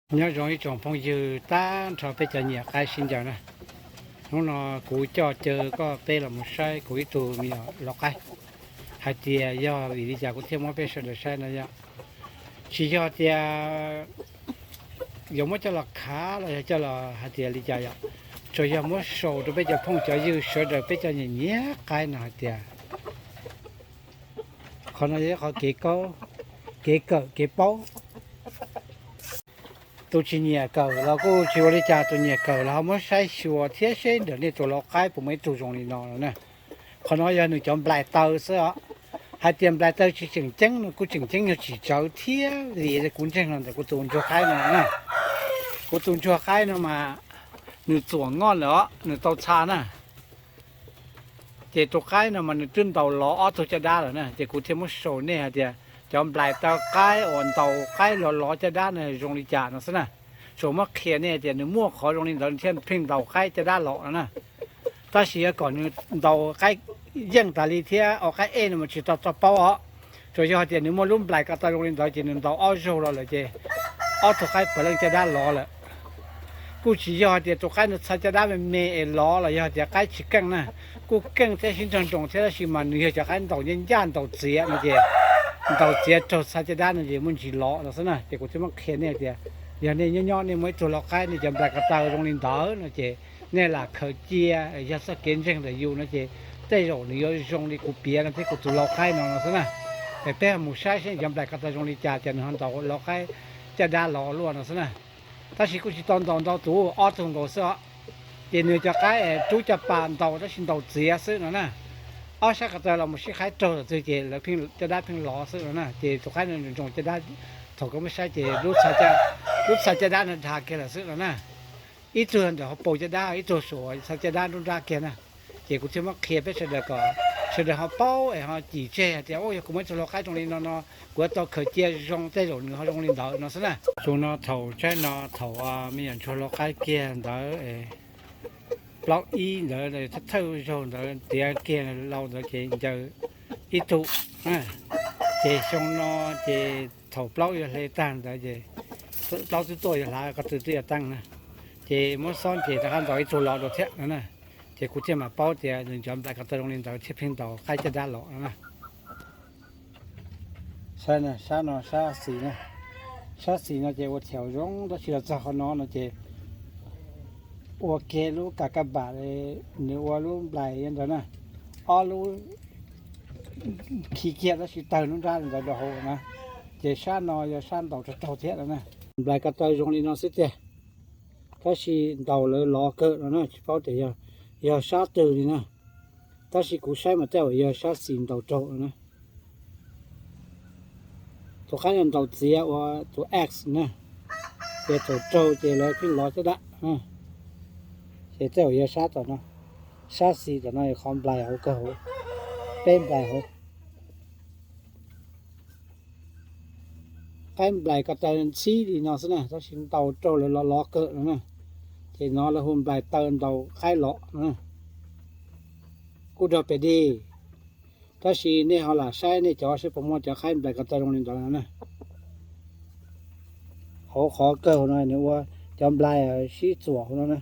Nyob zoo ib tsoom phooj ywg tag nrho peb cov nyiam qaib sib ncaws na. Hnub no kuv coj caw koj peb los mus saib kuv ib tug me nyuam lau qaib, hais tias yog vim li cas kuv thiaj muab peb sawv daws saib no yom. Tsis yog tias yuav muab coj los khav los yog coj los hais tias li cas yom, tsuas yog muab show rau peb cov phooj cov ywg sawv daws peb cov nyiam nyiam qaib no hais tias qhov no yog ib qhov kev kawm kev paub. Tus tsis nyiam kawm los kuj tsis ua li cas, tus nyiam kawm los ho muab saib xyuas thiab seb ntawm nej tus lau qaib puas muaj ib tug zoo li no no na. Qhov no yog nws cov nplais taw xwb os. Hais tias nplais taw tsis tseem ceeb no kuj tseem ceeb yog tsis tsawv thiab, vim kuv ntseeg los ntawm kuv tus ntsuag qaib no na. Kuv tus ntsuag qaib no mas nws txuam ngoj lawm os, nws tau txha na. Ces tus qaib no mas nws twb ntaus lov ob tug caj dab lawm na, ces kuv thiaj muab show nej hais tias cov nplais taw qaib uas ntaus qaib lov lov caj dab no zoo li cas no xwb na. Tsuas muab qhia nej tias nws muaj qhov zoo li ntawd nws thiaj pheej ntaus qaib caj dab lov no na. Tab sis yog kom nws ntaus qaib yeej tas li thiab ua qaib ej no mas tsis tau tau paub os. Tsuas yog hais tias nws muaj lub nplais ko taw zoo li ntawd ces nws ntaus ob zaug los lawm ces ob tug qaib puav leej caj dab lov lawm. Kuj tsis yog hais tias tus qaib no txha caj dab me me es lov los yog hais tias qaib tsis keej na. Kuj keej thiab sib nrog nroos thiab tab sis mas nws yog cov qaib ntaus ncaj ncaj ntaus txiav no ces ntaus txiav raug txha caj dab no ces muaj ntsis lov no xwb na. Ces kuv thiaj muab qhia nej tias yog nej nyob nyob nej muaj ib tug lau qaib nej cov nplais ko taw zoo li ntawd no ces nej lam khaws cia, yog txoj kev ntseeg ntawm yus no ces tej zaum nws yuav zoo li kuv piav no thiab kuv tus lau qaib no no xwb na. Es peb mus saib seb cov nplais ko taw zoo li cas ces nws ho ntaus lau qaib caj dab lov luaj no xwb na. Tab sis kuj tsis tau ntaus ntau tus, ob tug nkaus xwb os. Ces nws cov qaib es rub caj pas ntaus tab sis ntaus txiav xwb no na. Ob sab ko taw los mus sib qhaib raug tom twg ces lawv caj dab pheej lov xwb no na. Ces tus qaib no nyoos caj dab, thaum koj muab saib ces lub txha caj dab no dha kiag lawm xwb no na. Ib tug ntawm hauv paus caj dab, ib tug saum txha caj dab nruab nrab kiag na. Ces kuv thiaj muab qhia peb sawv daws kom sawv daws ho paub es ho cim tseg hais tias, yog kuv muaj ib tug lau qaib zoo li no no, kuv yuav tau khaws cia zoo tej zaum nws ho zoo li ntawd no xwb na. Tus no thaum tsaib no thaum me nyuam ntsuag lau qaib kiag ntawd, plaub ib ntawd thawj zaug ntawd tiav kiag lau ntawd ces ncaws ib tug. Ces xyoo no ces thaum plaub yuav hle tag ntawd ces plaub twb tuaj yuav hlav ko tw twb yuav teeb na. Ces muab xob ces rov qab ntaus ib tug lov dua thiab no na. Ces kuv thiaj mam paub tias nws cov nplais ko taw zoo li ntawd thiaj pheej ntaus qaib caj dab lov no na. Saib sab no, sab xis na, sab xis no ces ua thaum zoo tab sis los txog qhov no no ces ua kiag lub kas kaj npam, nws ua lub nplais ntawd na, ob lub khi kiag tab sis tawg lub nrab ntawd rau hauv na. Ces sab no yog sab ntaus raug raug thiab no na. Nplais ko taw zoo li no xwb tiag, tab sis ntaus lawv lov kawg no na, tsis paub tias yog sab twg li na. Tab sis kuv saib mas tej zaum yog sab xis ntaus raug no na. Tus qaib no ntaus txiav ua tus X na, ces thaum raug ces lawv pheej lov caj dab. Ces tej zaum yog sab tom no, sab xis tom no qhov nplais hauv kawg hauv, peb nplais hauv. Qaib nplais ko taw ntxhib li no xwb na, tab sis ntaus raug lawv lov lov kawg no na. Ces no lawv hu nplais taw ntaus qaib lov no na. Kuj rog pem dig, tab sis nej ho lam saib nej cov seb puas muaj cov qaib nplais ko taw zoo li ntawd no na. Hauv qhov kawg hauv no nws ua cov nplais sib txuam hauv no na.